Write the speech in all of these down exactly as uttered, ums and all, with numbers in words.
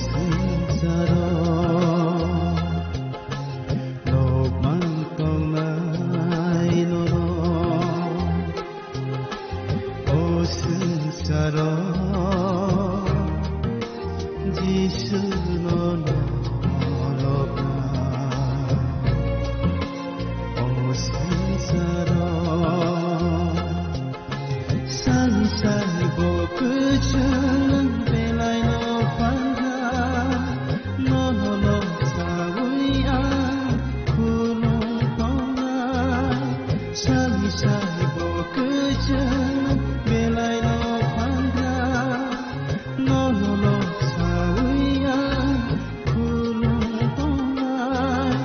Swingsaro nokmang tongnai norok, o swingsaro Jisu no norok, o swingsaro. Sani sani bo kwchwng belai no phanra, nono no sawi ang khulum tongnai. Sani sani bo kwchwng belai no phanra, nono no sawi ang khulum tongnai.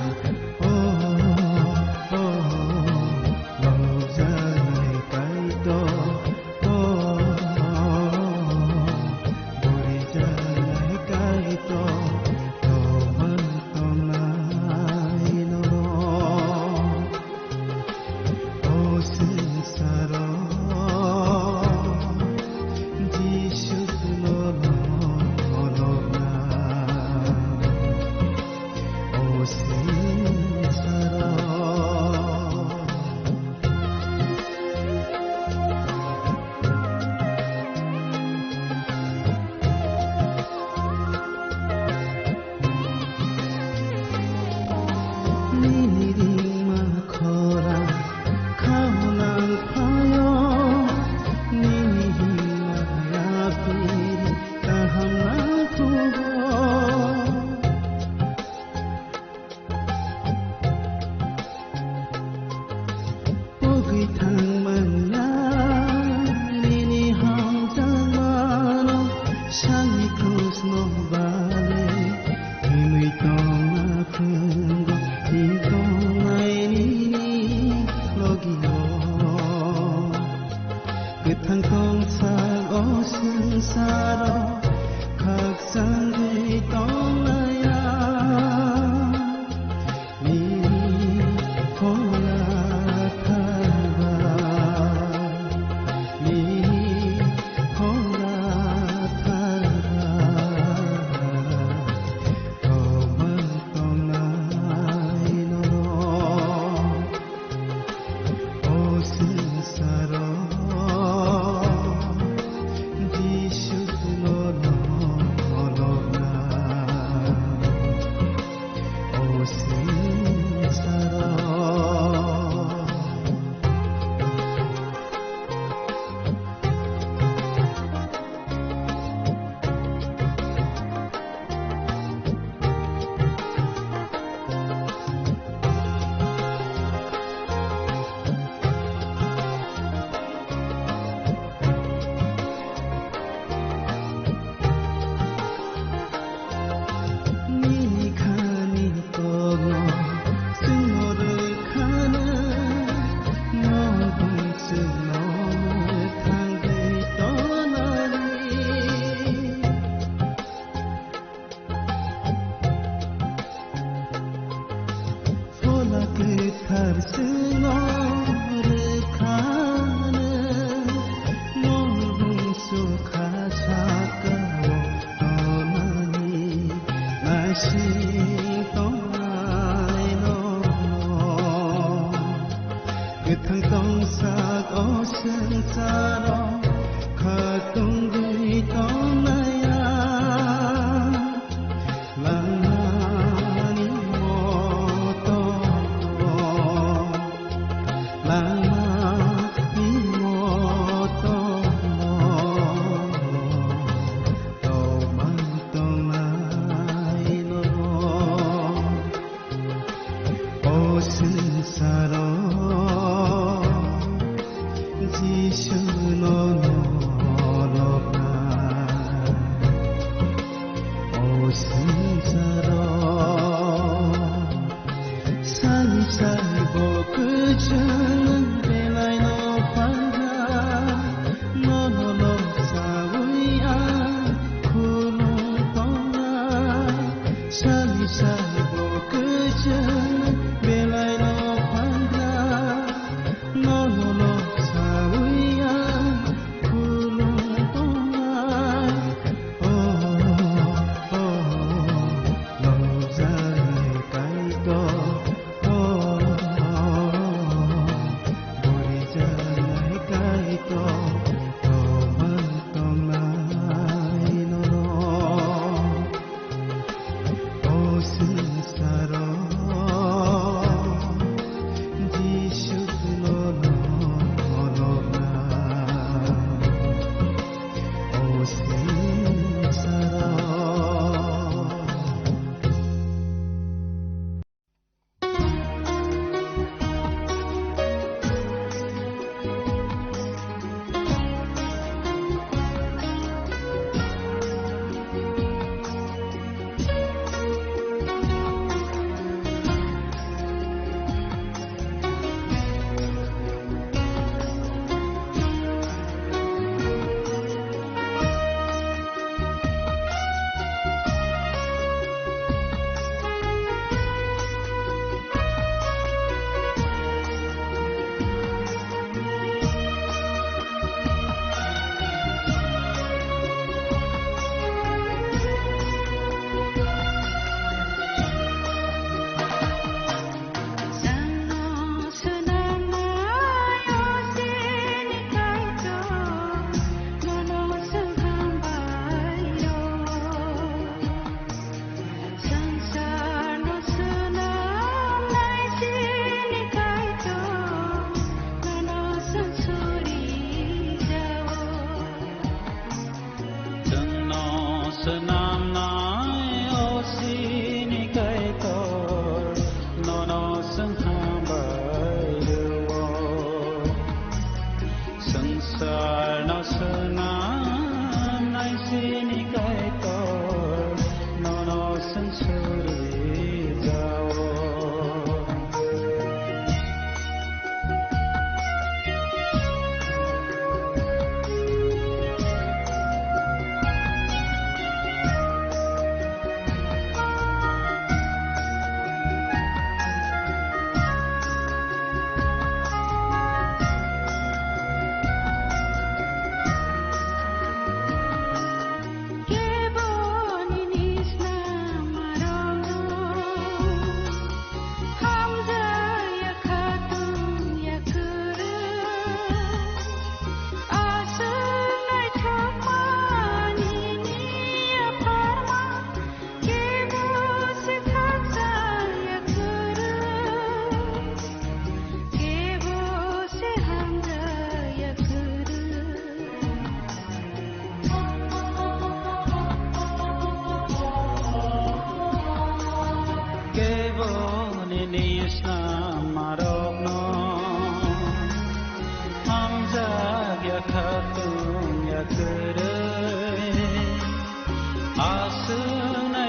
Nini ringma khorang khaunang phaio, nini himma yapiri kaham nang thugo. Pogwi thangmanya nini hamjakmano, sani krusno bale himwi tongna phungo, himtongnai nini logio. Kwthang tongsa o swngsaro khakchangwi tongnaya. Nini phola thangba, nini phola thangba, tongmang tongnai norok. O swngsaro Jisu no nolokna. O swngsaro. Nini khani tokno chwngno rwkhano, nogo chwngno mwthangwi tonani. Phola kwthar chwngno rwkhano, nogo chwngno kha sakao tonani, naising tongnai nono. Kwthang tongsak o swngcharo khatungwi tongnaya. Langmani moto, langmani moto, tongmang tongnai nono. O swngsaro Jisu no nolokna.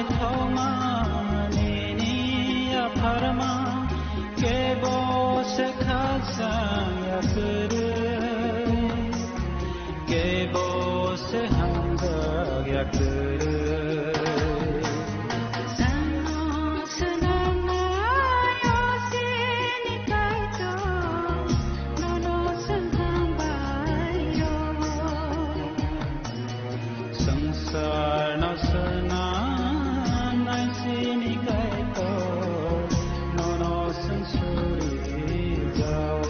Thoma nini yapharma kebo se khakchang yakwrwi, kebo se hamjak yakwrwi. Sano swnamnai o sini Kaitor, nono swngchang bai o. Swngcharno swnamnai chini Kaitor, nono swng suri jao.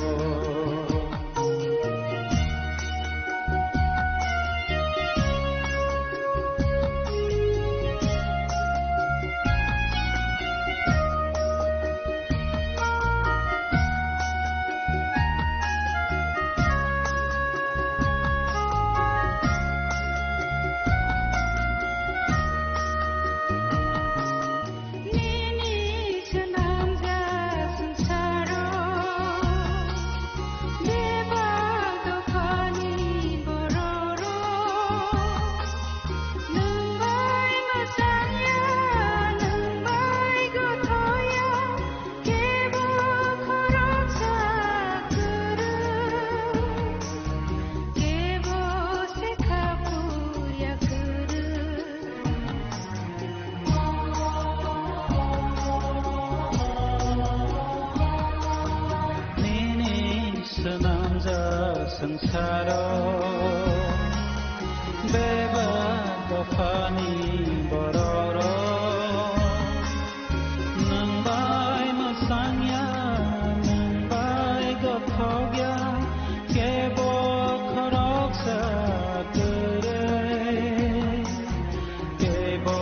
Nini swnamjak swngcharo bebak dophani bororok nwng bai mwchangya, nwng bai gothoya. Kebo khoroksa kwrwi, kebo se kha phurya kwrwi. Nini swnamjak swngcharo bebak dophani bororok nwng bai mwchangya, nwng bai gothokya, kebo khoroksa kwrwi, kebo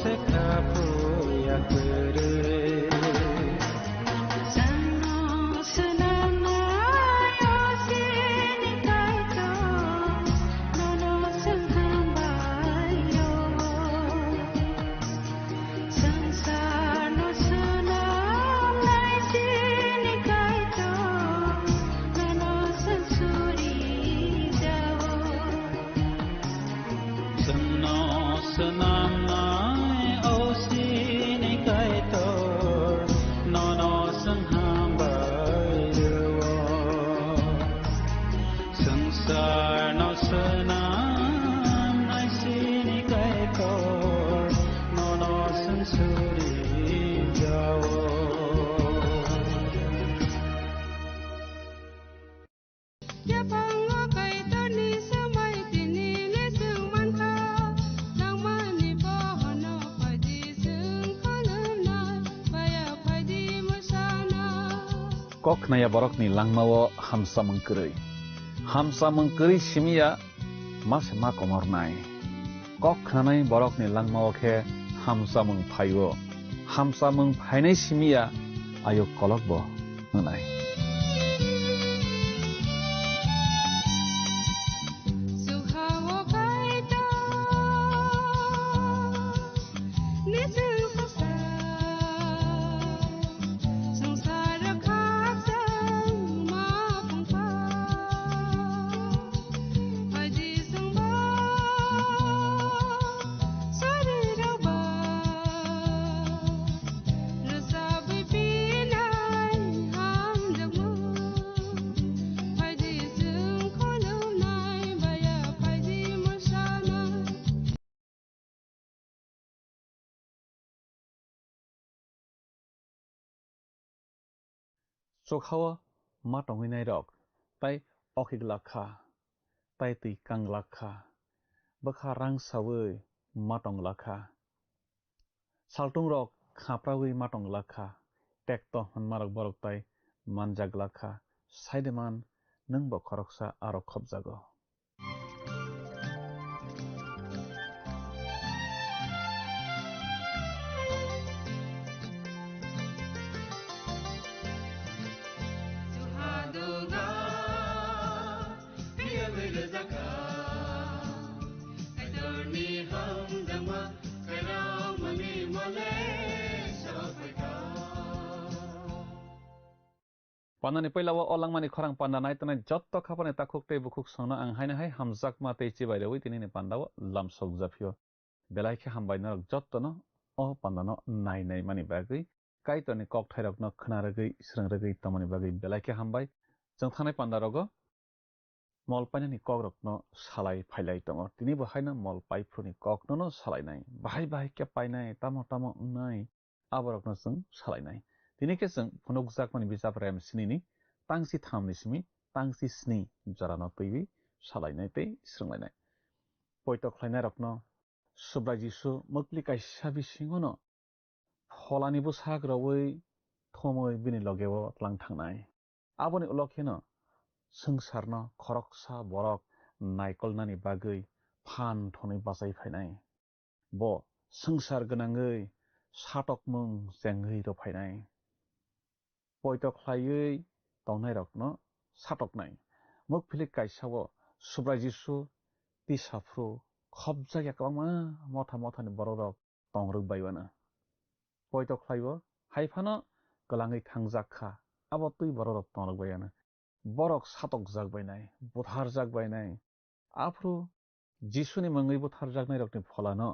se kha phurya kwrwi. Sano swnamnai o sini Kaitor, nono swngchang bai o. Swngcharno swnamnai chini Kaitor, nono swng suri jao. Chwngno swnamnai o chini Kaitor, nono swng hambai rwo. Swngcharno swnamnai chini Kaitor, nono swng suri jao. Yaphango Kaitorni swmai tini le chwng mankha, nangmani bohono phaidi chwng khulumnai, baya phaidi mwsana. Kok khnaya borokni langmao hamsamung kwrwi. Hamsamung kwrwi simiya ma se ma komornai. Kok khnanai borokni langmao khe hamsamung phaio. Hamsamung phainai simiya ayuk kolokbo wngnai. Chokhao ma tongwi nairok tai okhik lakha, tai twi kang lakha, bwkha rang sawi ma tong lakha, saltung rok khaprawi ma tong lakha, tekto hwnmarok borok tai manjak lakha, saideman nwngbo khoroksa aro khopjago. Pandani puila o langmani khorang panda nai tongnai jotto khapani takhuk tei bukhuk songno ang haino hai hamjakma tei chibai rwi tinini panda o lamsok japhio. Belai khe hambai norok jottono o pandano nai nai mani bagwi, Kaitorni kokthairokno khna rwgwi, srwng rwgwi tongmani bagwi belai khe hambai. Chwng thanai pandarogo mol painani kokrokno salai phailai tongo. Tini bo haino mol paiphuruni koknono salainai. Bahai bahai khe painai, tamo tamo wngnai, aborokno chwng salainai. Tini khe chwng phunukjakmani bijap rem snini tangsi thamni simi tangsi sni jorano twiwi salainai tei srwnglainai. Poito khlainairokno Subrai Jisu mukli kaisa bisingono pholani bwsak rwui thumui bini logeo tlang thangnai. Aboni ulo kheno swngcharno khoroksa borok naikolnani bagwi phan thwnwi bachai phainai. Bo swngchar gwnangwi satokmung chengwi rw phainai. Poito khlaiwi tongnairokno satoknai. Mukphilik kaisa-o Subrai Jisu tisa phuru khopjakya kwbangma motha mothani borokrok tongrwk baiwano. Poito khlaiwi hai phano kwlangwi thangjak kha, abo twi borokrok tongrwk baiwano. Borok satokjak bainai, butharjak bainai. Aphuru Jisuni mungwi butharjaknairokni pholano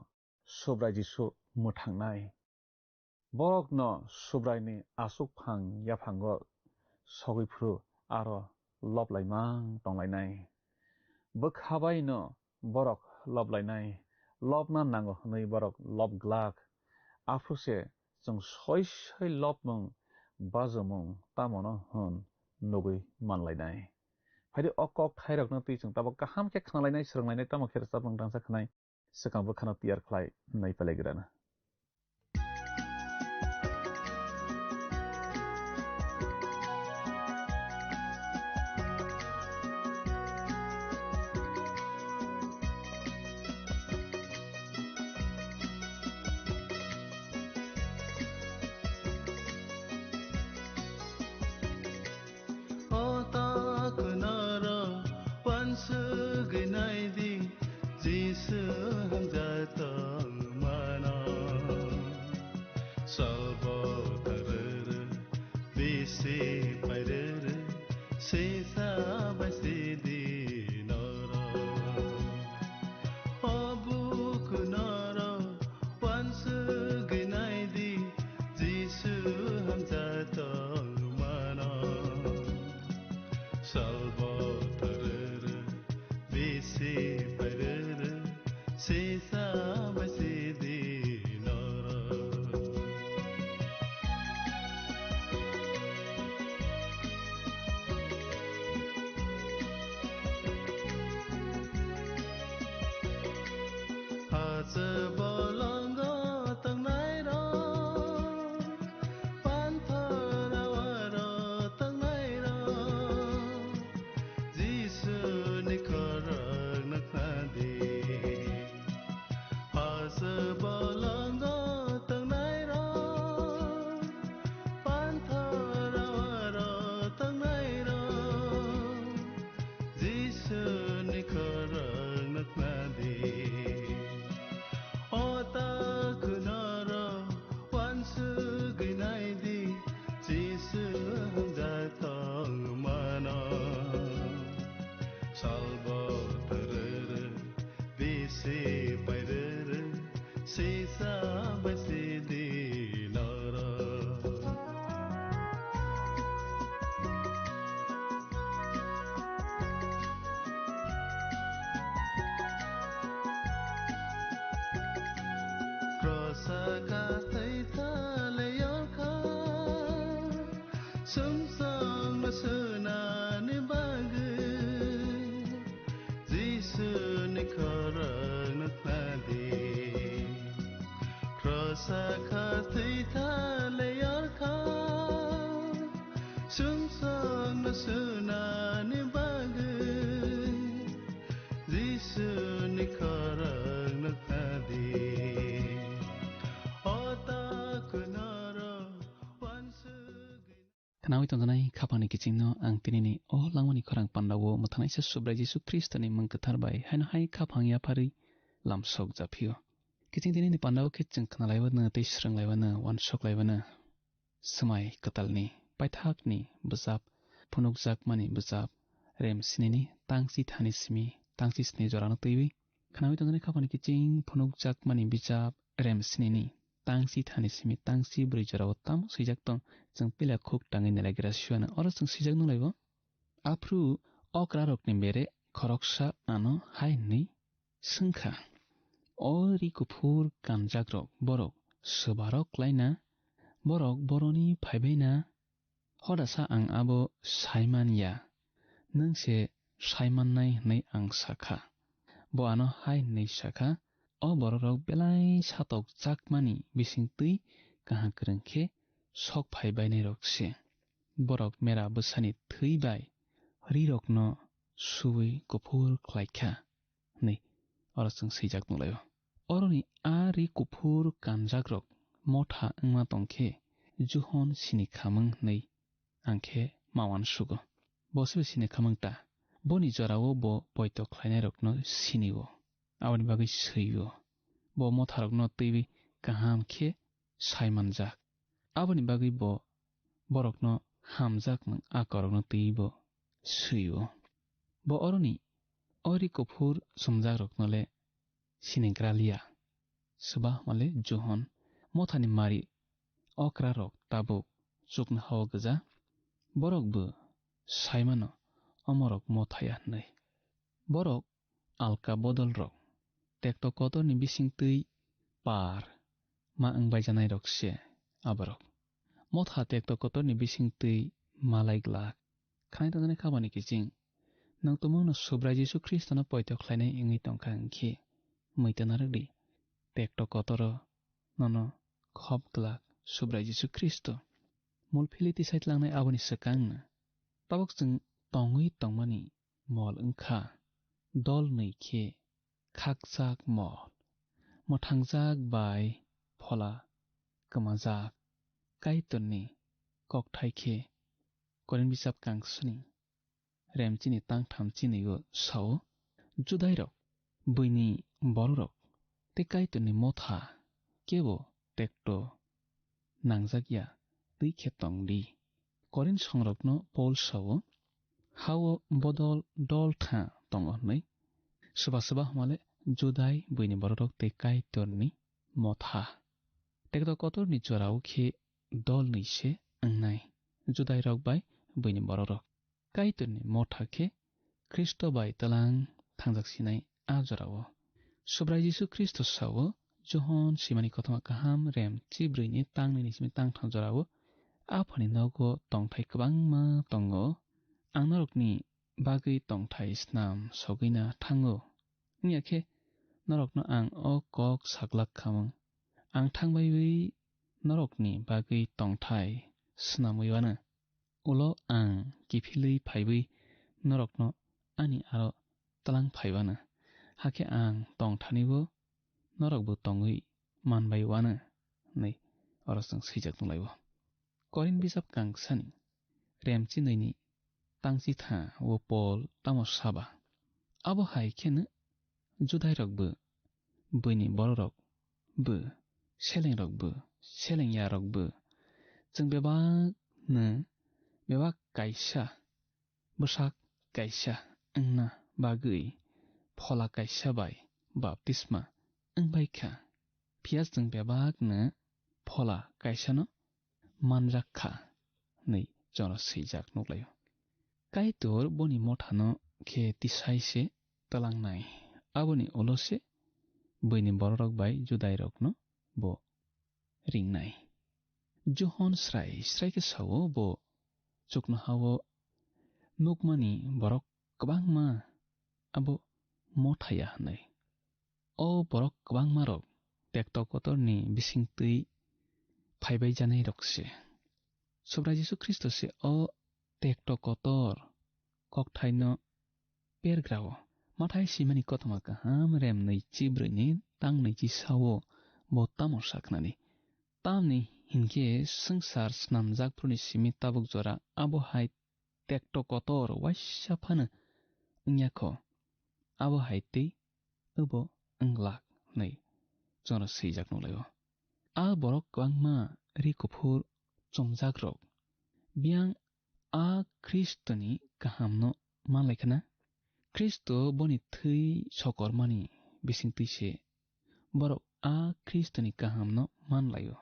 Subrai Jisu mwthangnai. Borokno Subraini aswk phang yaphango sogwi phuru aro lob laimang tonglainai. Bwkha baino borok lob lainai, lobna nango hwnwi borok lob glak. Aphuru se chwng soi soi lobmung bajomung tamono hwn nugwi manlainai. Phaidi o kok thairokno twi chwng tabuk kaham khe khnalainai, srwnglainai, tamo khe rwchapmung tangsa khnai. Swkang bwkhano tiyar khlai nai pelegrana. O ta kunaro wansugwi naidi, Jisu hamjak tongmano. Salbo taruru bisi pairuru, sisa bai sidi noro. O buku noro wansugwi naidi, Jisu hamjak tongmano. Salbo taruru bisi pairuru, sisa bai sidi noro. Hache bolongo tongnairok, panthor awaro tongnairok, Jisuni khorang nuknadi. Hache bolongo tongnairok, panthor awaro tongnairok, Jisuni khorang nuknadi. O ta kunaro wansugwi naidi, Jisu hamjak tongmano. Salbo taruru bisi pairuru, sisa bai sidi noro. Krosa kathai thale yorkha, sumsokno sunani bagwi, Jisuni khorang nuknadi. Krosa kha twi thale yorkha, sumsokno sunani bagwi, Jisuni khorang nuknadi. O ta kunaro wansugwi Khnaui tongjaknai khapangni kichingno ang tinini o langmani khorang pandao mwthanaisa Subrai Jisu Khristoni mung kwthar bai haino hai khapang yapharwi lamsok japhio. Kiching tinini pandao khe chwng khnalaiwano tei srwnglaimano, uansoklaimano. Swmai kwtalni paithakni bwchap, phunukjakmani bwchap, rem snini tangsi thani simi tangsi sni jorano twiwi. Khnaui tongjaknai khapangni kiching phunukjakmani bwchap rem snini tangsi thani simi tangsi brwi jorao tamo swijak tong, chwng pila khuk tangwi nailagra siwano. Oro chwng swijak nunglaibo, aphru okrarokni bere khoroksa ano hai hwnwi swngkha, "O ri kuphur kanjakrok, borok swbarok klaina, borok boroni phaibaina, hodasa ang abo saiman ya, nwng se saimannai," hwnwi ang sakha. Bo ano hai hwnwi sakha, "O bororok belai satok chakmani bisingtwi kaham kwrwng khe sok phai bainairok se. Borok mera bwsani thwi bai rirokno suwi kuphur khlaikha," hwnwi oro chwng swijak nunglaio. Oroni a ri kuphur kanjakrok motha wngma tongkhe Johon sini khamwng hwnwi ang khe ma uansugo. Bo se sini khamwng ta. Boni jorao bo poito khlainairokno sinio. Aboni bagwi swio. Bo motharokno twiwi kaham khe sai manjak. Aboni bagwi bo borokno hamjakmung akorokno twiwi bo swio. Bo oroni ori kuphur sumjakrokno le sinigra liya. Swbahma le Johon, mothani mari okrarok tabuk chuknohao gwja. Borok bo saimano omorok mothaya hwnwi. Borok alka bodolrok, tekto kotorni bisingtwi par ma wngbaijanairok se aborok. Motha tekto kotorni bisingtwi malai glak. Khanai tongjaknai kabani kiching. Nwng tumungno Subrai Jisu Khristono poito khlainai wngwi tongkha hwnkhe, muitu narwk di. Tekto kotoro nono khop glak Subrai Jisu Khristo. Mul philwi tisai tlangnai aboni swkangno. Tabuk chwng tongwi tongmani mol wngkha. Dol nwi khe khakchak mol. Mwthangjak bai phola kwmajak. Kaitorni kokthai khe Korin bijap kangsani remchini tangtham chinio sao, Judairok, buini bororok tei Kaitorni motha kebo tekto nangjak ya twi khe tong di. Korin songrokno Pol sao, hao bodol dol tha tongo hwnwi. Swba swba hwnmale Judai buini bororok tei Kaitorni motha. Tekto kotorni jorao khe dol nwi se wngnai, Judairok bai buini bororok. Kaitorni motha khe Khristo bai tlang thangjak sinai a jorao. Subrai Jisu Khristo sao, Johon simani kothoma kaham rem chibrwini tangnini simi tangtham jorao Aphani nogo tongthai kwbangma tongo. Ang norokni bagwi tongthai snam sogwina thango. Wngya khe norokno ang o kok saglak khamung. Ang thangbaiwi norokni bagwi tongthai snamwi uanw. Ulo ang kiphilwi phaiwi norokno ani aro tlang phaiwano, hakhe ang tongthanibo norokbo tongwi manbai uanw, hwnwi oro chwng swijak nukhlaio. Korin bijap kangsani remchinwini tangchitha o Pol tamo saba? Abo hai kheno Judairokbo, buini bororok bo, selengrokbo, selengyarokbo, chwng bebakno bebak kaisa bwsak kaisa wngna bagwi phola kaisa bai baptisma wngbai kha, phiya chwng bebakno phola kaisano manjak kha, hwnwi chwngno swijak nuklaio. Kaitor boni mothano khe tisai se twlangnai, aboni ulo se buini bororok bai Judairokno bo ringnai. Johon srai srai khe sao, bo chuknohao nukmani borok kwbangma abo mothaya hwnwi. O borok kwbangmarok tekto kotorni bisingtwi phaibai janairok se. Subrai Jisu Khristo se o tekto kotor kokthaino pergrao. Mathai simani kothoma kaham rem nwichi brwini tang nwichi sao bo tamo sakhnani. Tamni hinkhe swngchar snamjakphuruni simi tabuk jora abo hai tekto kotor waisa phano wngya kho, abo hai tei obo wng glak hwnwi chwngno swijak nukhlaio. A borok kwbangma ri kuphur chumjakrok biyang a Khristoni kahamno manlai khna. Khristo boni thwi sokormani bisingtwi se borok a Khristoni kahamno manlaio.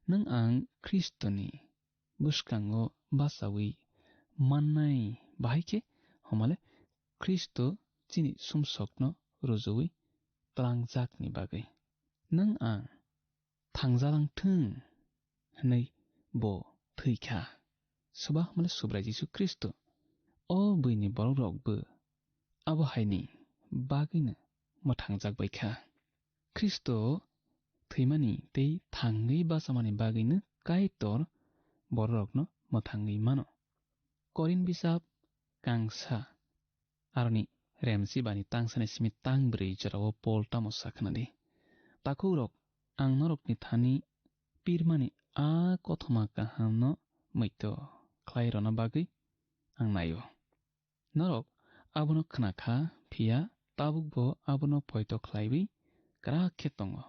Nwng ang Khristoni bwskango bachaui mannai bahai khe homale Khristo chini sumsokno rujuwi twlangjakni bagwi. Nwng ang thangjalang thung hwnwi bo thwi kha. Swba hwnmale Subrai Jisu Khristo. O buini borokrokbo abo haini bagwino mwthangjak bai kha. Khristo thwimani tei thangwi bachamani bagwino Kaitor bororokno mwthangwi mano. Korin bisap kangsa aroni remsi bani tangsani simi tang bwrwi jorao Pol tamo sa khna di, takhukrok, ang norokni thani pirmani a kothoma kahamno muitu khlai rwna bagwi ang naio. Norok abono khna kha, phiya tabukbo abono poito khlaiwi kwrak khe tongo.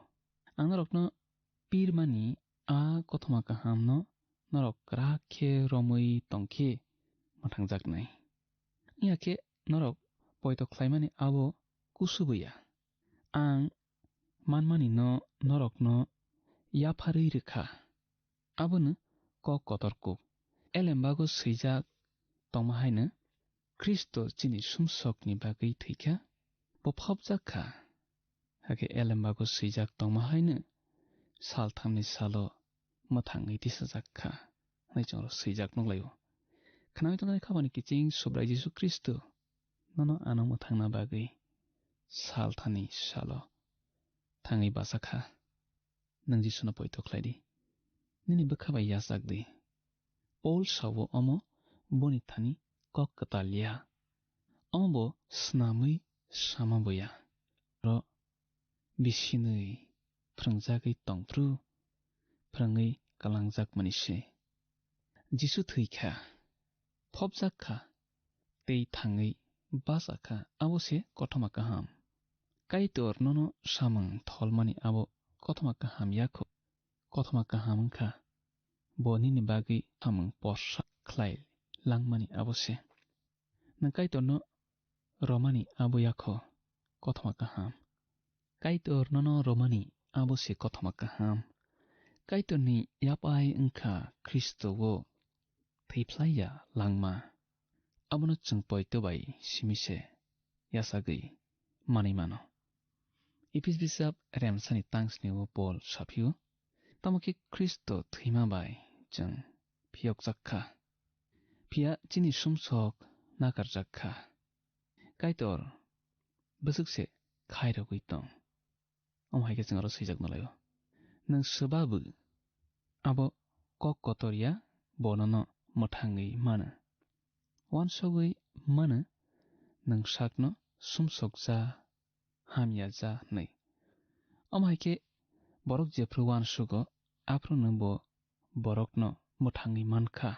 Ang norokno pirmani a kothoma kahamno norok kwrak khe romwi tong khe mwthangjaknai. Wngya khe norok poito khlaimani abo kusubu ya. Ang manmani no norokno yapharwi rwkha. Abono kok kotor kuk. Elembago swijak tongma haino Khristo chini sumsokni bagwi thwikha, bo phobjak kha. Hakhe elembago swijak tongma haino salthamni salo mwthangwi tisajak kha, hwnwi chwngno swijak nuklaio. Khnawi tongnai khabani kiching Subrai Jisu Khristo nono ano mwthangna bagwi salthani salo thangwi bacha kha. Nwng Jisuno poito khlai di. Nini bwkha bai yachak di. Paul sao omo boni thani kok kwtal ya. Omo bo snamwi sama bo ya. Ro bisinwi phrwngjagwi tongphru, phrwngwi kwlangjak mani se. Jisu thwi kha, phobjak kha, tei thangwi bacha kha, abo se kothoma kaham. Kaitor nono samung tholmani abo kothoma kaham ya kho. Kothoma kaham wngkha, bo nini bagwi samung porsa khlai langmani abo se. Nwng Kaitorno romani abo ya kho kothoma kaham. Kaitor nono romani abo se kothoma kaham. Kaitorni yapai wngkha Khristo-o thwiphlai ya langma. Abono chwng poito bai simi se yachagwi manwi mano. Ephes bisap remsani tangsni-o Pol saphio, tamo khe Khristo thwima bai chwng phiyokjak kha. Phiya chini sumsok nakarjak kha. Kaitor bwswk se khairogwi tong. Omo hai khe chwng aro swijak nalaio. Nwng swbabu abo kok kotor ya, bo nono mwthangwi mano. Wansugwi mano nwng sakno sumsokja, hamya ja hwnwi. Omo hai khe borok jephru wansugo, aphruno bo borokno mwthangwi man kha.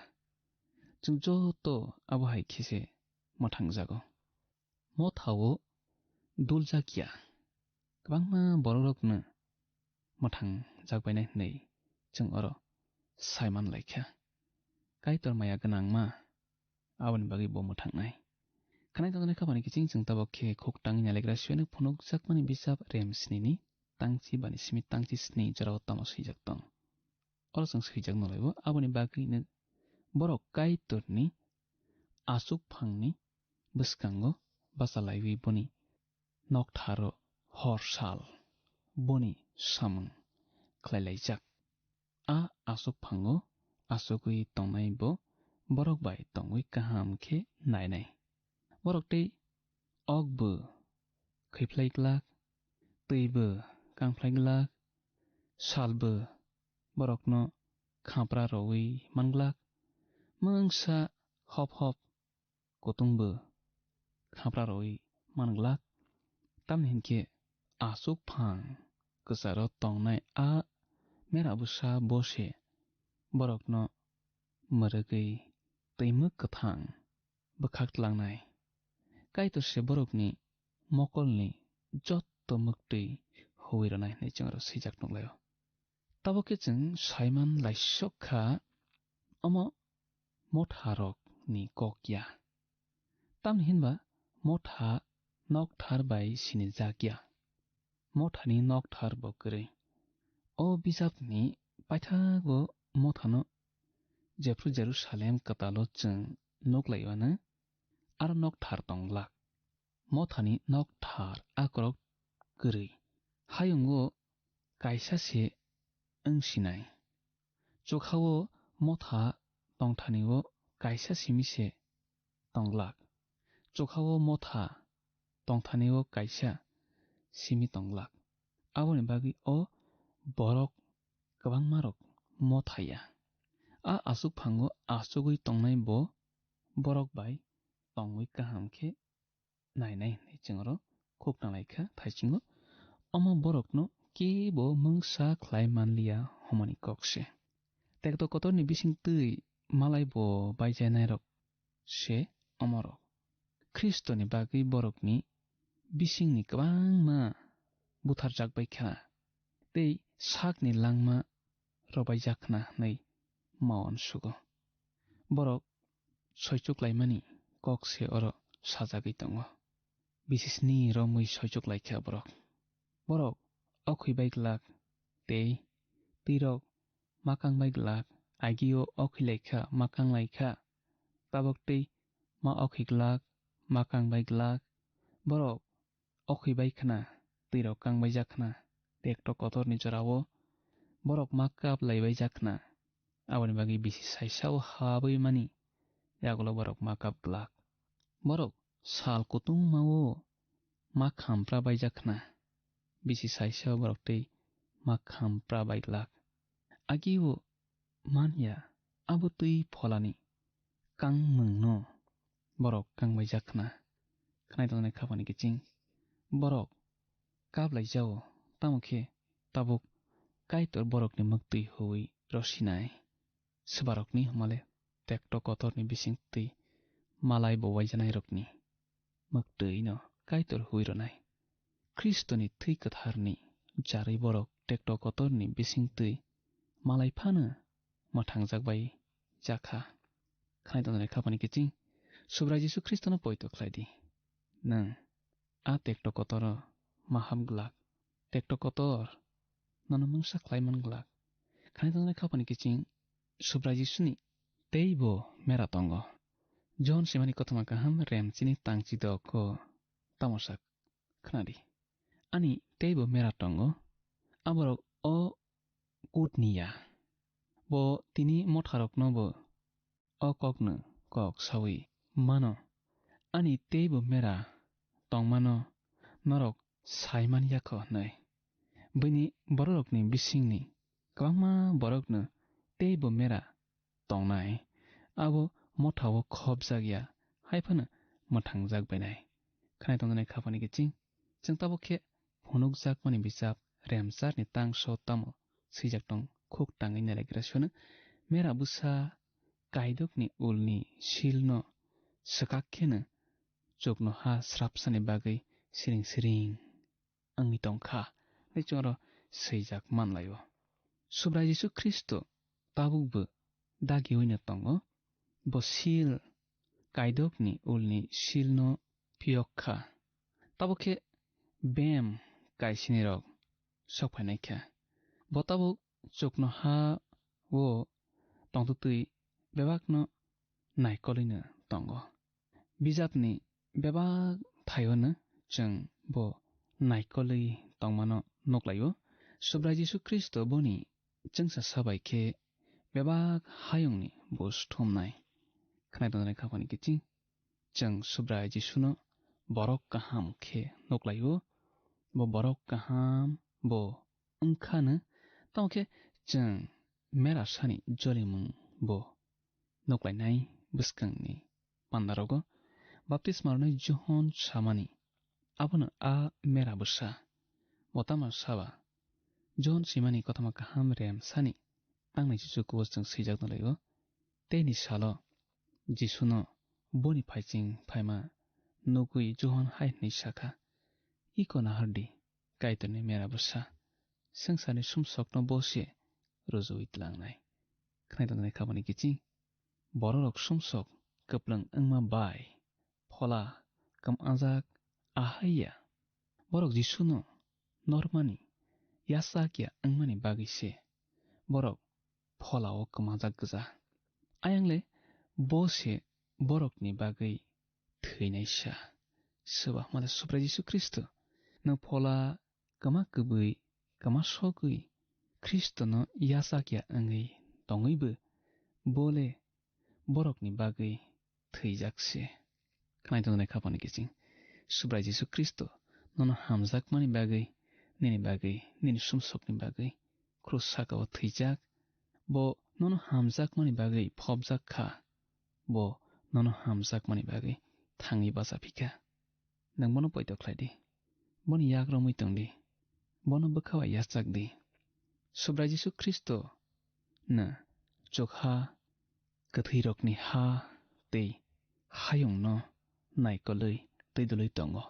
Chwng joto abo hai khe se mwthangjago. Mothao duljak ya. Kwbangma borokrokno mwthangjak bainai hwnwi chwng oro sai man lai kha. Kaitor maya gwnangma aboni bagwi bo mwthangnai. Khwnai tongjaknai khabani kiching chwng tabok khe khuk tangwi nailagra suyano phunukjakmani bisap rem snini tangchi bani simi tangchi sni jorao tamo swijak tong. Oro chwng swijak nolaibo aboni bagwino borok Kaitorni aswk phangni bwskango bachalaiwi boni noktharo hor sal boni samung khlailaijak. A aswk phango achugwi tongnai bo borok bai tongwi kaham khe nainai. Borok tei okbo khwiphlai glak, twibo kangphlai glak, salbo borokno khapra rwui man glak, mungsa hop hop kutung bo khapra rwi man glak. Tamni hinkhe aswk phang kwcharo tongnai a mera bwsa bo se borokno mwrwgwi twi mwk kwthang bwkhak tlangnai. Kaitor se borokni mokolni jotto mwktwi huwi rwnai hwnwi chwng aro swijak nukhlaio. Tabuk khe chwng saiman laisok kha, omo motharokni kok ya. Tamni hinba motha nokthar bai sinijak ya. Mothani nokthar bo kwrwi. O bijapni paithago mothano jephru Jerusalem kwtalo chwng nuk lai-o ano aro nokthar tong glak. Mothani nokthar akorok kwrwi. Hayungo kaisa se wng sinai. Chukha-o motha tongthani-o kaisa simi se tong glak. Chukha-o motha tongthani-o kaisa simi tong glak. Aboni bagwi o borok kwbangmarok motha ya. A achukphango achugwi tongnai bo borok bai tongwi kaham khe nainai hwnwi chwng oro khuk nang lai kha thaisingo. Omo borokno kebo mungsa khlai man liya hwnmani kok se. Tekto kotorni bising twi malai bo baijainairok se omorok. Khristoni bagwi borokni bisingni kwbangma butharjak bai kha tei sakni langma robaijak khna hwnwi ma uansugo. Borok soichuk laimani kok se oro sajagwi tongo. Bisisni romwi soichuk lai kha borok. Borok okhwi bai glak tei twirok ma kang bai glak, agio okhwi lai kha, ma kang lai kha. Tabok tei ma okhwi glak, ma kang bai glak. Borok okhwi bai khna, twirok kang bai jak khna, tekto kotorni jorao borok ma kap lai bai jak khna. Aboni bagwi bisi saisa-o habwi mani yagulo borok ma kap glak. Borok sal kutungma-o ma khampra bai jak khna, bisi saisa-o borok tei ma khampra bai glak. Agi-o man ya, abo twi pholani kangmungno borok kang bai jak khna. Khnai tongnai khapani kiching borok kap lai jao, tamo khe tabuk Kaitor borokni mwktwi huwi rosinai. Swbarokni hwnmale tekto kotorni bising twi malai bo waijanairokni mwktwino Kaitor huwi rwnai. Khristoni thwi kwtharni jarwi borok tekto kotorni bising twi malai phano mwthangjak bai jakha. Khnai tongnai khapani kiching Subrai Jisu Khristono poito khlai di. Nwng a tekto kotoro ma hap glak. Tekto kotor nono mungsa khlai man glak. Khnai tongnai khapani kiching Subrai Jisuni teibo mera tongo. Johon simani kothoma kaham rem chini tang chidok o tamo sak khna di. Ani teibo mera tongo. Aborok o kutni ya. Bo tini motharokno bo o kokno kok sawi mano. Ani teibo mera tongmano norok sai man ya kho hwnwi. Bini bororokni bisingni kwbangma borokno teibo mera tongnai, abo mothao khopjak ya, hai phano mwthangjak bainai. Khnai tongjaknai khapani kiching, chwng tabuk khe phunukjakmani bichap Remcharni tangso tamo swijak tong khuk tangwi nailagra sino, mera bwsa kaidokni ulni silno swkak kheno chuknoha srapsani bagwi siring siring wngwi tong kha, hwnwi chwngno swijak man lai-o. Subrai Jisu Khristo tabukbo dagiwino tongo, bo sil kaidokni ulni silno phiyok kha. Tabuk khe bem kaisinirok sok phainai kha. Bo tabuk chuknoha-o tongtwtwi bebakno naikolwino tongo. Bijapni bebak thaio'-no chwng bo naikolwi tongmano nuk lai-o. Subrai Jisu Khristo boni chwngsa sa bai khe bebak hayungni buj thumnai. Khnai tongjaknai khapani kiching, chwng Subrai Jisuno borok kaham khe nuk lai-o. Bo borok kaham bo wng kha'-no, tamo khe chwng mera sani jolimung bo nuk lainai. Bwskangni pandarogo baptisma rwnai Johon samani, abono a mera bwsa. Bo tamo saba? Johon simani kothoma kaham rem sani tangnai chuchuk o chwng swijak nw lai-o. Teini salo Jisuno boni phaiching phaima nugwi Johon hai hwnwi sa kha, "Iko nahar di, Kaitorni mera bwsa, swngcharni sumsokno bo se rwjui tlangnai." Khnai tongjaknai khapani kiching, bororok sumsok kwplwng wngma bai Phola kwmajak ahai ya. Borok Jisuno normani yachak ya wngmani bagwi se borok pholao kwmajak gwja. Ayang le bo se borokni bagwi thwinaisa. Swbakma le Subrai Jisu Khristo. Nwng phola kwma kwbwi, kwma sogwi Khristono yachak ya wngwi tongwibo bo le borokni bagwi thwijak se. Khwnai tongjaknai khapani kiching. Subrai Jisu Khristo nono hamjakmani bagwi, nini bagwi, nini sumsokni bagwi krus saka-o thwijak. Bo nono hamjakmani bagwi phobjak kha. Bo nono hamjakmani bagwi thangwi bacha phi kha. Nwng bono poito khlai di. Boni yak romwi tong di. Bono bwkha bai yachak di. Subrai Jisu Khristo no chukha kwthwirokni ha tei hayungno naikolwi twi dwlwi tongo.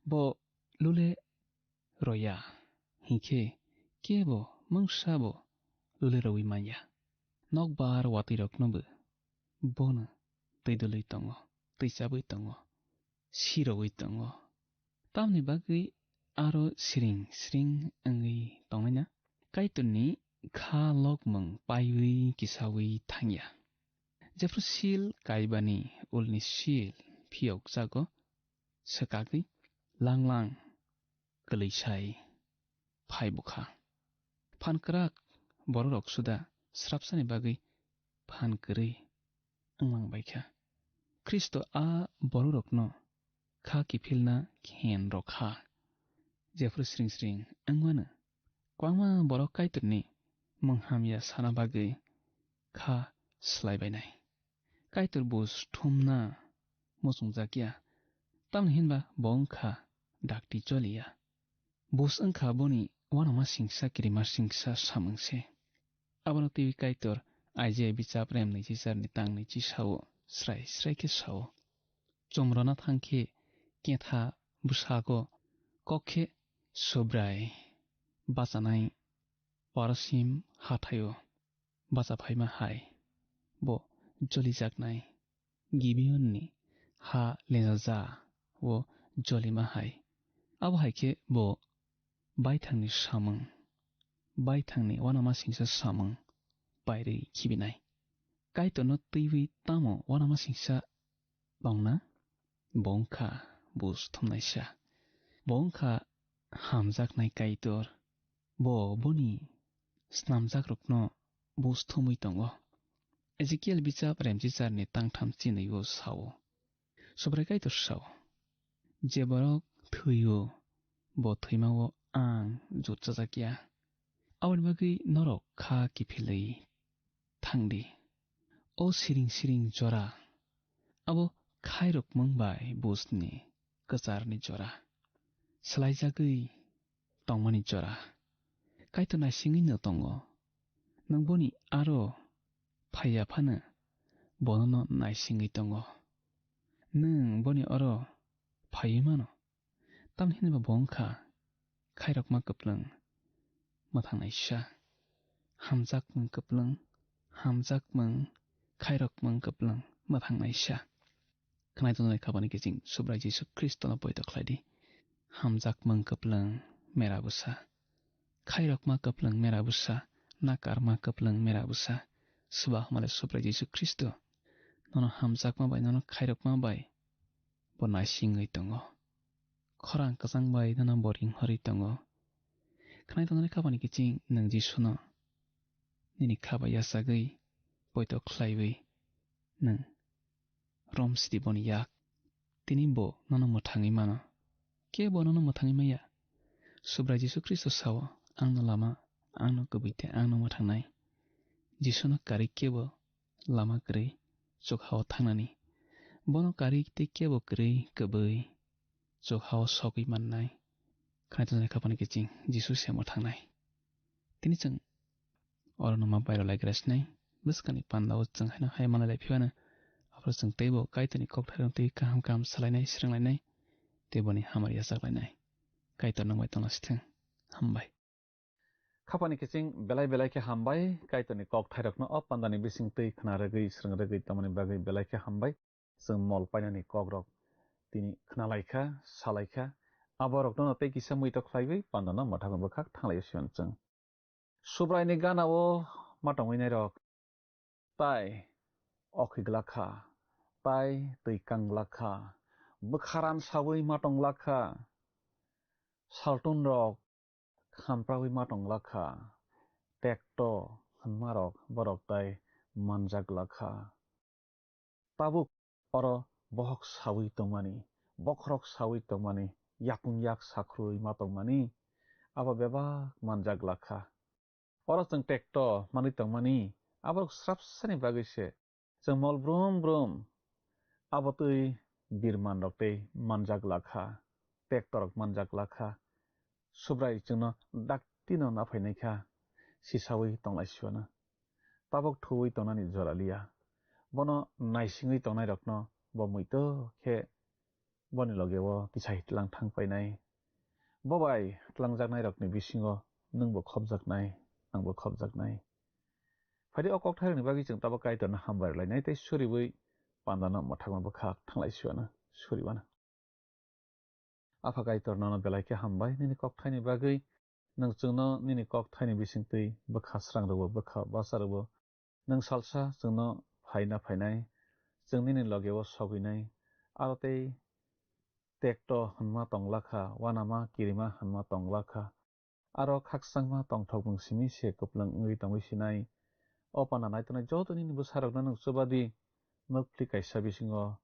Bo lule roya, hinkhe kebo mungsa bo lule rowi manya. Nokbar watwiroknobo bono twi dwlwi tongo, twi chabwi tongo, sirowi tongo. Tamni bagwi aro siring siring wngwi tongnaina? Kaitorni kha lokmung paiwi kisawi thangya. Jephru sil kaibani ulni sil phiyokjago swkagwi langlang kwlwisai phai bukha. Phan kwrak bororok suda srapsani bagwi phan kwrwi wnglang bai kha. Khristo a bororokno kha kiphilna khen rw kha. Jephru sring sring wngmano, kwbangma borok Kaitorni mung hamya sana bagwi kha slai bainai. Kaitor bus thumna muchungjak ya, tamni hinba bo wng kha dakti choli ya. Bus wng kha boni uanama singsa kirima singsa samung se. Abono twiwi Kaitor Isaiah bichap rem naichi charni tang naichi sao, srai srai khe sao. Chumrona thang khe ketha bwsago kok khe Subrai bachanai Parasim hathaio bacha phaima hai bo jolijaknai Gibeonni ha lenjaja o jolima hai. Abo hai khe bo baithangni samung, baithangni uanama singsa samung pairwi khibinai. Kaitorno twiwi tamo uanama singsa tongna? Bo wng kha bus thumnaisa. Bo wng kha hamjaknai Kaitor. Bo boni snamjakrokno bus thumwi tongo. Ezekiel bichap remchicharni tangtham chinwi o sao. Subrai Kaitor sao, je borok thwi-o, bo thwima-o ang jutjajak ya. Aboni bagwi norok kha kiphilwi thang di. O siring siring jora, abo khairokmung bai busni kwcharni jora, swlaijagwi tongmani jora. Kaitor naisingwi no tongo. Nwng boni aro phaiya phano bono no naisingwi tongo. Nwng boni oro phaiwi mano. Tamni hwnba bo wng kha khairokma kwplwng mwthangnaisa. Hamjakmung kwplwng, hamjakmung, khairokmung kwplwng mwthangnaisa. Khwnai tongnai khapani kiching Subrai Jisu Khristono poito khlai di. Hamjakmung kwplwng mera bwsa. Khairokma kwplwng mera bwsa, nakarma kwplwng mera bwsa. Swbakma le Subrai Jisu Khristo nono hamjakma bai, nono khairokma bai bo naisingwi tongo. Khorang kwchang bai nono bo ringhorwi tongo. Khwnai tongnai khapani kiching nwng Jisuno nini kha bai yachagwi poito khlaiwi nwng rom sidi boni yak. Tini bo nono mwthangwi mano. Kebo nono mwthangwi maya. Subrai Jisu Khristo sao, "Angno lama, angno kwbwi tei angno mwthangnai." Jisuno karwi kebo lama kwrwi chukha-o thangnani. Bono karwi tei kebo kwrwi kwbwi chukha-o sogwi mannai. Khwnai tongnai khapani kiching Jisu se mwthangnai. Tini chwng oro no ma bairo lai gra sinai. Bwskangni panda o chwng haino hai manlai lai phibano, aphuru chwng teibo Kaitorni kokthairok tei kaham kaham salainai, swrwnglainai, tei boni hamari yachaklainai. Kaitor nang bai tongna sithwng. Hambai. Khapani kiching belai belai khe hambai, Kaitorni kokthairokno o pandani bising twi khna rwgwi, swrwng rwgwi tongmani bagwi belai khe hambai. Chwng mol painani kokrok tini khnalaikha, salaikha, Aborokno tei kisa muitok khlaiwi pandano mwthangwi bwkhak thanglaio siyan chwng. Subraini ganao ma tongwi nairok tai okhi glakha, tai twi kang glakha, bwkharan sawi ma tong glakha, saltonrok khamprawi ma tong glakha, tekto hwnmarok borok tai manjak glakha. Tabuk oro bohok sawi tongmani, bokhorok sawi tongmani, yapung yak sakhrui ma tongmani, abo bebak manjak glakha. Oro chwng tekto manwi tongmani, aborok srapsani bagwi se chwng mol brum brum abo twi birmanrok tei manjak glakha, tektorok manjak glakha. Subrai chwngno daktino naphainaikha, sisawi tonglai siwano. Tabuk thuwi tongnani jora liya. Bono naisingwi tongnairokno bo muitok khe boni logeo kisai tlang thang painai. Bo bai tlangjaknairokni bisingo nwngbo khopjaknai, angbo khopjaknai. Phaidi o kokthairokni bagwi chwng tabuk Kaitorno hambai rwlainai tei suriwi pandano mwthangma bwkhak thanglai siwano, suriwano. Apha Kaitor, nono belai khe hambai nini kokthaini bagwi. Nwng chwngno nini kokthaini bisingtwi bwkha srang rwbo, bwkha basa rwbo. Nwng salsa chwngno phaina phainai, chwng nini logeo sogwinai. Aro tei tekto hwnma tong lakha, uanama kirima hwnma tong lakha. Aro khakchangma tongthokmung simi se kwplwng wngwi tongwi sinai. O panda naitongnai joto nini bwsarokno nwng chuba di, mwkpli kaisa bisingo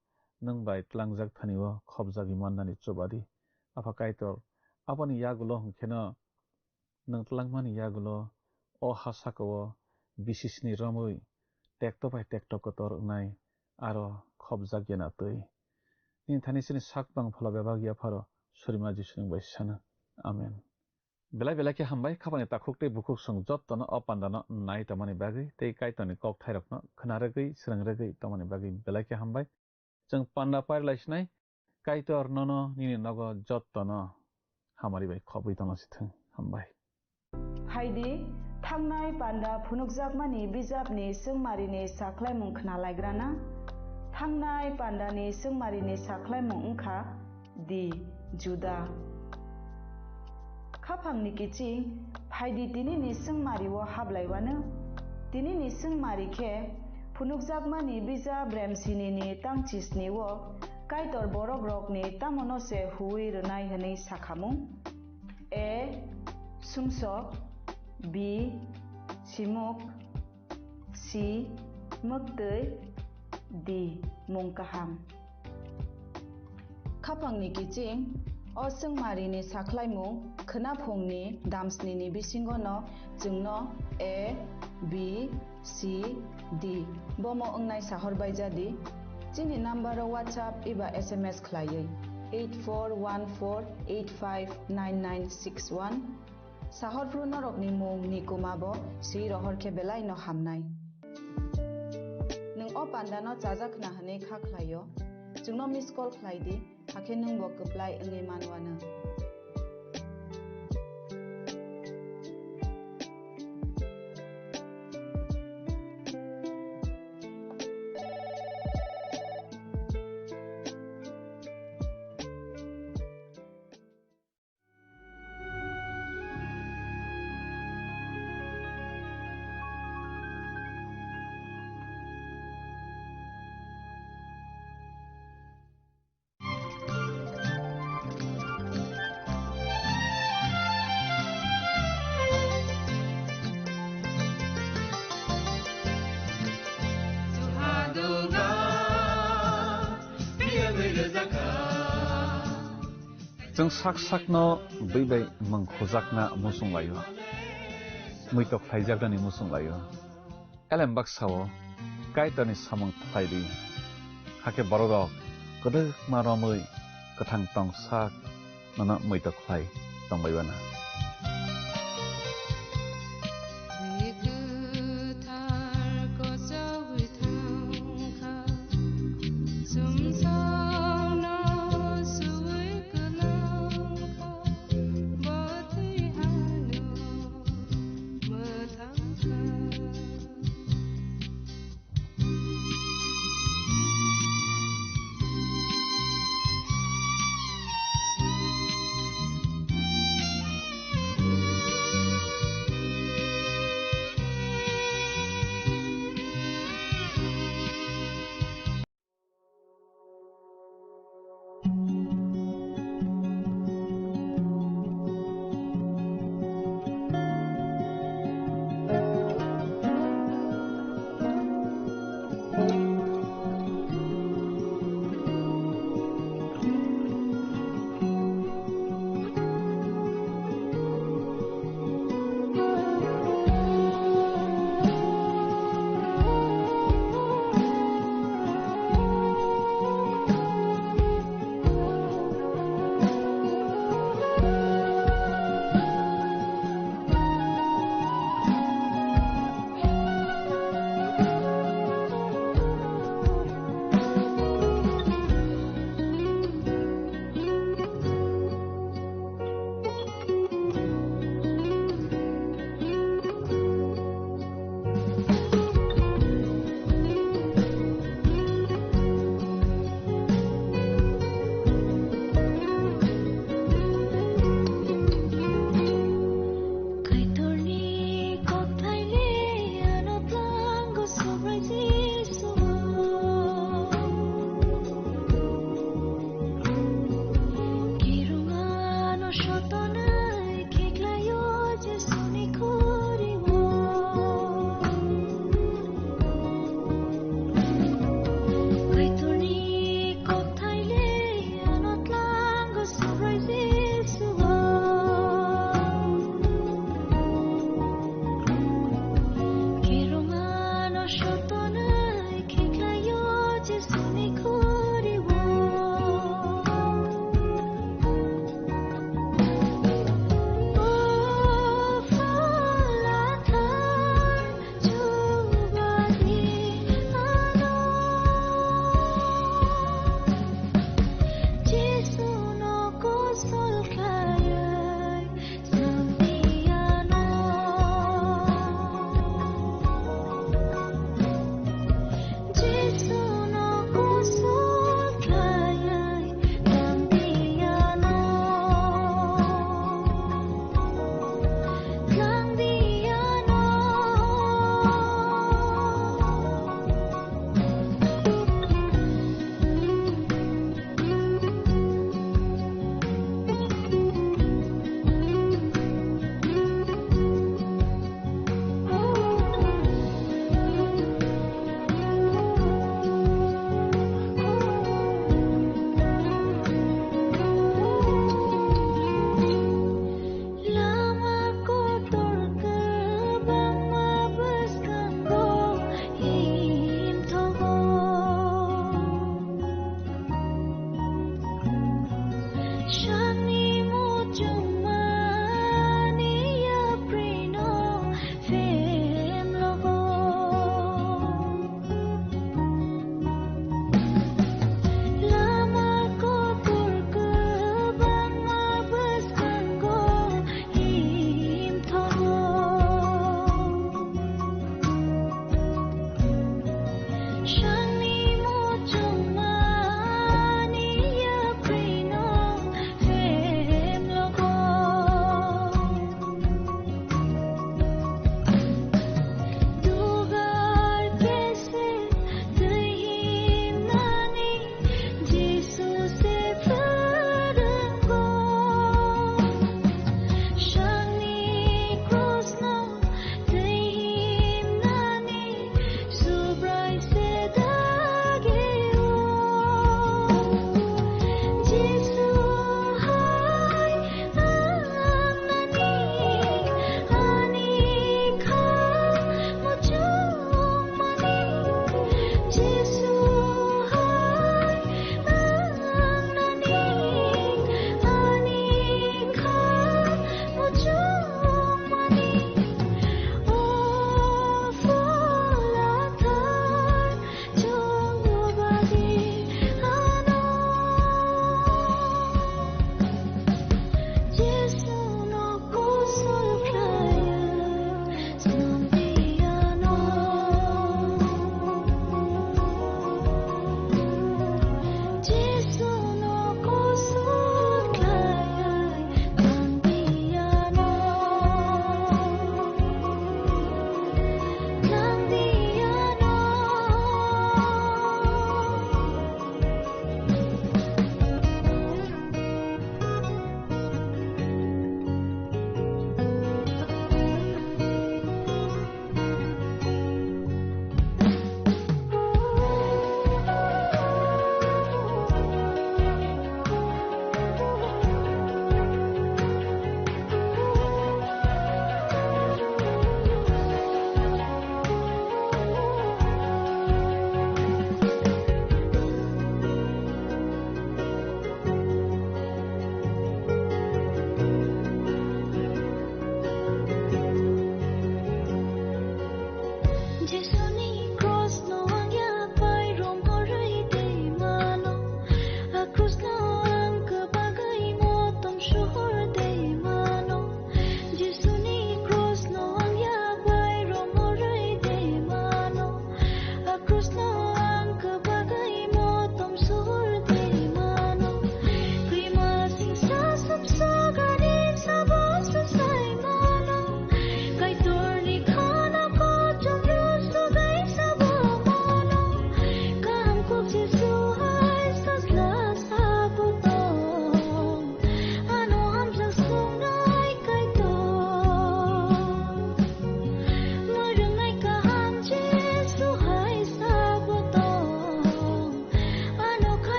nwng bai tlangjak thani o khopjagwi mannani chuba di. Apha Kaitor, aboni yagulo hwnkheno nwng tlangmani yagulo o ha sakao bisisni romwi tekto bai tekto kotor wngnai, aro khopjak ya na twi. Nini thani chini sak bang phola bebak yapharo surima Jisuni bai sana. Amen. Belai belai khe hambai, khapani takhuk tei bukhuk song jottono o pandano nai tongmani bagwi tei Kaitorni kokthairokno khna rwgwi, srwng rwgwi tongmani bagwi belai khe hambai. Chwng panda pairlai sinai, Kaitor nono nini nogo jottono hamari bai khobwi tongna sithwng. Hambai. Phaidi, thangnai panda phunukjakmani bijapni chwngmarini sakhlaimung khnalaigrana. Thangnai pandani chwngmarini sakhlaimung wngkha di Juda. Khaphangni kiching, phaidi tinini chwngmario hablaiwano. Tinini chwngmari khe phunukjakmani bijap Bremsinini tang chisni-o Kaitor borokrokni tamono se huwi rwnai hwnwi sakhamung. A, sumsok. B, simuk. C, mwktwi. D, mung kaham. Khaphangni kiching, o chwngmarini sakhlaimung khwnaphungni damsnini bisingono chwngno A, B, C, D bomo wngnai sahor bai jadi. Chini number-o WhatsApp eba S M S khlaiwi eight four one four eight five nine nine six one. Sahor phru norokni mung ni kuma bo swi rohor khe belai no hamnai. Nwng o panda no chajak khna hwnwi kha khlai o, chwngno miss call khlai di, hakhe nwng bo kwplai wngwi man uanw. Chwng sak sakno bwi bai mung khujakna muchung laio, muitok khlaijaknani muchung laio. Elem baksa-o Kaitorni samung khlai di, hakhe bororok kwdwkma romwi kwthang tong sak nono muitok khlai tongbai uanw.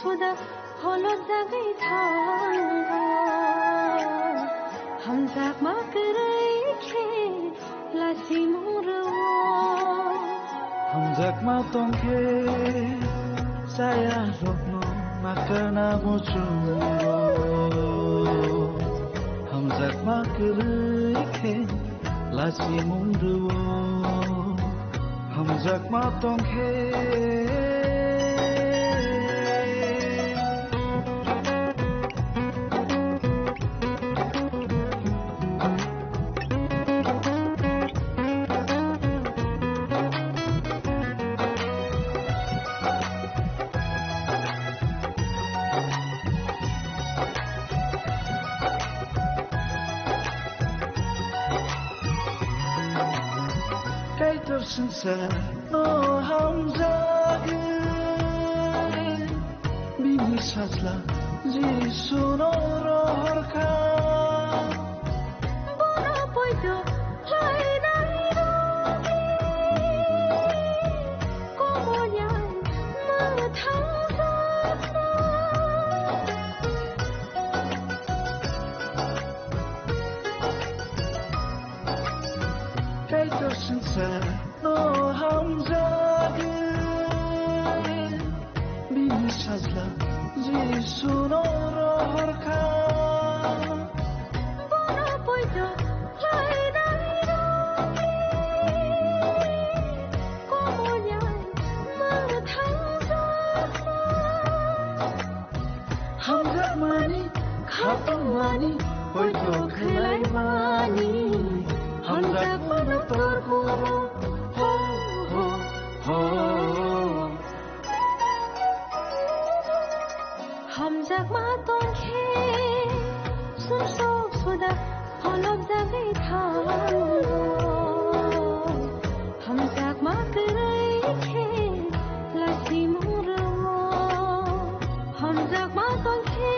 Suda holojagwi thango, hamjakma kwrwi khe lachimung rwo. Hamjakma tongkhe chaya rokno nakarna muchungo. Hamjakma kwrwi khe lachimung rwo. Hamjakma tongkhe. Kaitor swngcharno hamjagwi, bini sajla Jisuno rohorkha. Bono poito khlainai rokni komoyan mwthangjakma. Kaitor swngcharno hamjagwi, bini sajla Jisuno rohorkha. Bono poito khlainai rokni komoyan mwthangjakma. Hamjakmani, khatungmani, poito khlaimani, hamjakmano torkoro, ho, ho, ho. Hamjakma tongkhe, sumsok suda, holopjagwi thango. Hamjakma kwrwi khe lachimung rwo. Hamjakma tongkhe.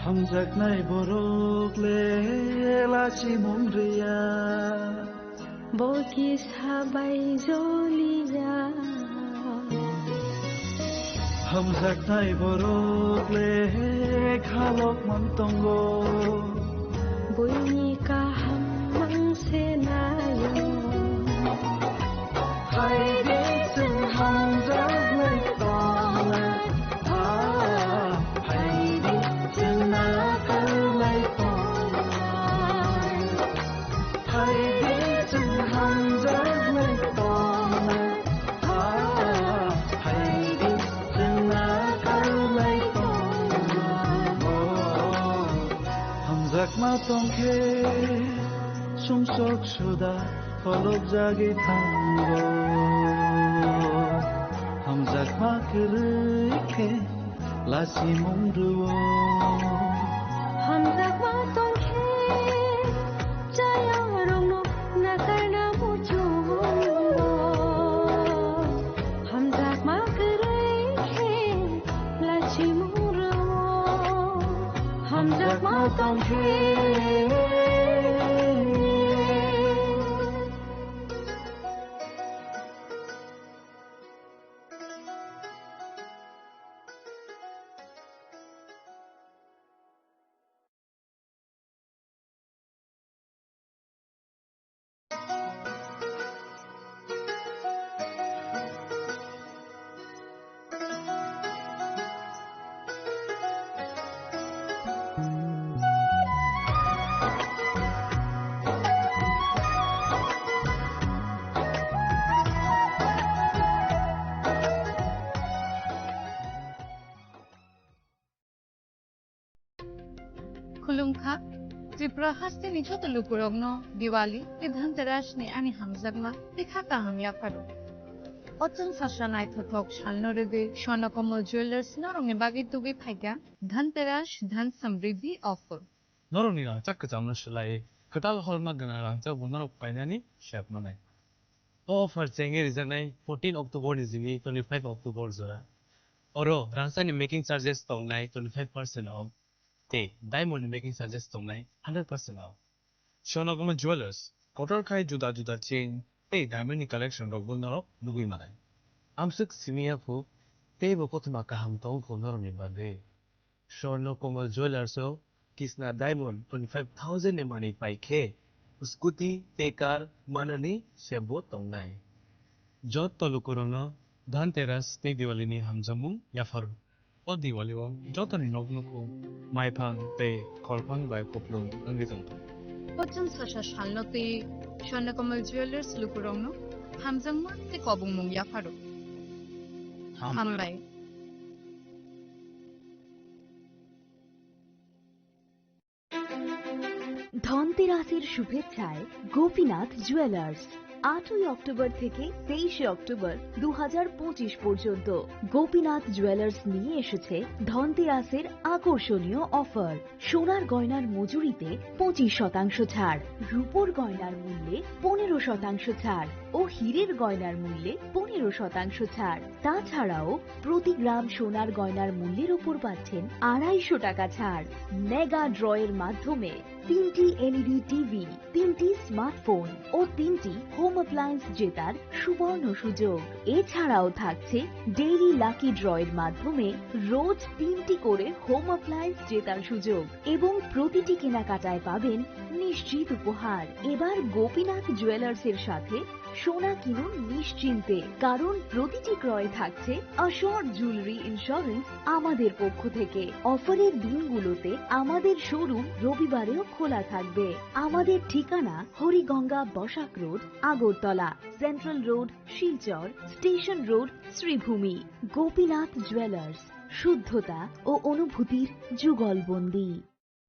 Hamjaknai borok le lachimung rwya. Bo kisa bai joliya. Hamjaknai borok le khalok man tongo. Buini kaham mang se nayo. Hai de chwng hamjaklai tongnai. Hai de chwng nakarlai tongnai. Hai de chwng hamjaklai tongnai. Hai de chwng nakarlai tongnai. Hamjakma tongkhe sumsok suda holopjagwi thango. Hamjakma kwrwi khe lachimung rwo. Hamjakma tongkhe chayarokno nakarna muchungo. Hamjakma kwrwi khe lachimung rwo. Hamjakma tongkhe. Khulumkha, Tripura hasteni joto lukurokno Diwali tei Dhanteras ni ani hamjakma tei kha kaham yapharo. O chwng sasa naithothok salno rwgwi Swarnakomal Jewellers norokni bagwi tubui phaikha Dhanteras Dhan Samriddhi offer. Norokni rangchak kwchamno swlaiwi kwtal horma gwnang rangchakbo norok painani sep manai. O offer chengwi rijaknai fourteen October ni simi twenty-five October jora. Oro rangchakni making charges tongnai twenty-five percent off tei diamond ni making charges tongnai hundred percent off. Swarnakomal Jewellers, kotor khai juda juda chain tei diamond ni collection rokbo norok nugwi manai. Amswk simi ya kho, teibo kothoma kaham tong kho norokni bagwi. Swarnakomal Jewellers o kisna diamond twenty-five thousand ni manwi pai khe, scooty tei car manani sebo tongnai. Joto lukurokno Dhanteras tei Diwali ni hamjakmung yapharo. O Diwali o jotoni nok nukhung maiphang tei kholphang bai kupulung wngwi tongthung. O chwng sasa salno tei Swarnakomal Jewellers lukurokno hamjakmung tei kobongmung yapharo. Hambai. ধনতেরাসের শুভেচ্ছায় গোপীনাথ জুয়েলার্স। আটই অক্টোবর থেকে তেইশে অক্টোবর দু হাজার পঁচিশ পর্যন্ত গোপীনাথ জুয়েলার্স নিয়ে এসেছে ধনতেরাসের আকর্ষণীয় অফার। সোনার গয়নার মজুরিতে পঁচিশ শতাংশ ছাড়, রূপোর গয়নার মূল্যে পনেরো শতাংশ ছাড় ও হীরের গয়নার মূল্যে পনেরো শতাংশ ছাড়। তাছাড়াও প্রতি গ্রাম সোনার গয়নার মূল্যের ওপর পাচ্ছেন আড়াইশো টাকা ছাড়। মেগা ড্রয়ের মাধ্যমে তিনটি এলইডি টিভি, তিনটি স্মার্টফোন ও তিনটি হোম অ্যাপ্লায়েন্স জেতার সুবর্ণ সুযোগ। এছাড়াও থাকছে ডেইলি লাকি ড্রয়ের মাধ্যমে রোজ তিনটি করে হোম অ্যাপ্লায়েন্স জেতার সুযোগ এবং প্রতিটি কেনাকাটায় পাবেন নিশ্চিত উপহার। এবার গোপীনাথ জুয়েলার্সের সাথে সোনা কিনুন নিশ্চিন্তে, কারণ প্রতিটি ক্রয়ে থাকছে অ্যাসিওরড জুয়েলারি ইন্স্যুরেন্স আমাদের পক্ষ থেকে। অফারের দিনগুলোতে আমাদের শোরুম রবিবারেও খোলা থাকবে। আমাদের ঠিকানা Hariganga Basak road, Agartala, central road, Silchar, station road, Sribhumi. Gopinath jewellers, শুদ্ধতা ও অনুভূতির যুগলবন্দি।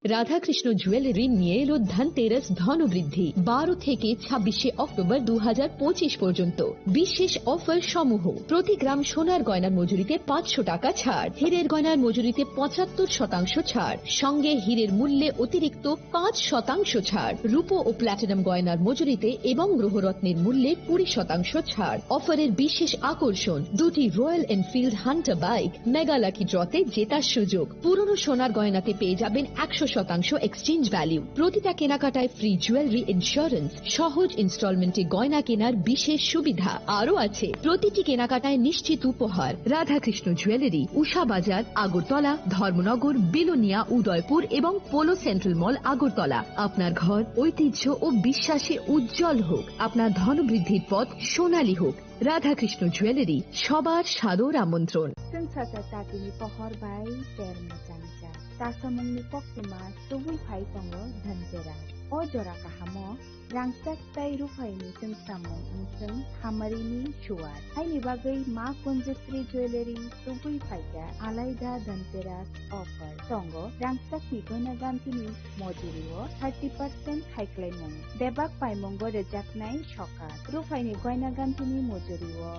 রাধাকৃষ্ণ জুয়েলারি নিয়ে এলো ধনতেরাস ধনবৃদ্ধি। বারো থেকে ছাব্বিশে অক্টোবর দু হাজার পঁচিশ পর্যন্ত বিশেষ অফার সমূহ: প্রতি গ্রাম সোনার গয়নার মজুরিতে পাঁচশো টাকা ছাড়, হীরের গয়নার মজুরিতে পঁচাত্তর শতাংশ ছাড়, সঙ্গে হীরের মূল্যে অতিরিক্ত পাঁচ শতাংশ ছাড়, রূপো ও প্ল্যাটিনাম গয়নার মজুরিতে এবং গ্রহরত্নের মূল্যে কুড়ি শতাংশ ছাড়। অফারের বিশেষ আকর্ষণ, দুটি royal Enfield Hunter bike, mega lucky ড্রতে জেতার সুযোগ। পুরনো সোনার গয়নাতে পেয়ে যাবেন একশো শতাংশ এক্সচেঞ্জ ভ্যালু। প্রতিটা কেনাকাটায় ফ্রি জুয়েলারি ইন্স্যুরেন্স, সহজ ইনস্টলমেন্টে গয়না কেনার বিশেষ সুবিধা। আরও আছে প্রতিটি কেনাকাটায় নিশ্চিত উপহার। রাধাকৃষ্ণ জুয়েলারি, উষা বাজার, আগরতলা, ধর্মনগর, বিলোনিয়া, উদয়পুর এবং পোলো সেন্ট্রাল মল, আগরতলা। আপনার ঘর, ঐতিহ্য ও বিশ্বাসে উজ্জ্বল হোক, আপনার ধনবৃদ্ধির পথ সোনালী হোক। রাধাকৃষ্ণ জুয়েলারি, সবার সাদর আমন্ত্রণ। Chwng sasa tatini pohor bai ter mwchang cha. Tasamungni koktwma tubui phai tongo Dhanteras. O jora kahamo rangchak tei ruphaini chwngsamung wngchwng hamarini suwar. Haini bagwi Ma Kunjasri Jewellery tubui phaikha alaida Dhanteras offer. Tongo rangchakni goina gantini mojurio thirty percent khaiklaimung. Bebak paimungo rwjaknai sokat. Ruphaini goina gantini mojurio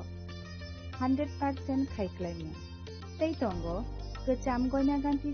hundred percent khaiklaimung. Tei tongo kwcham goina ganti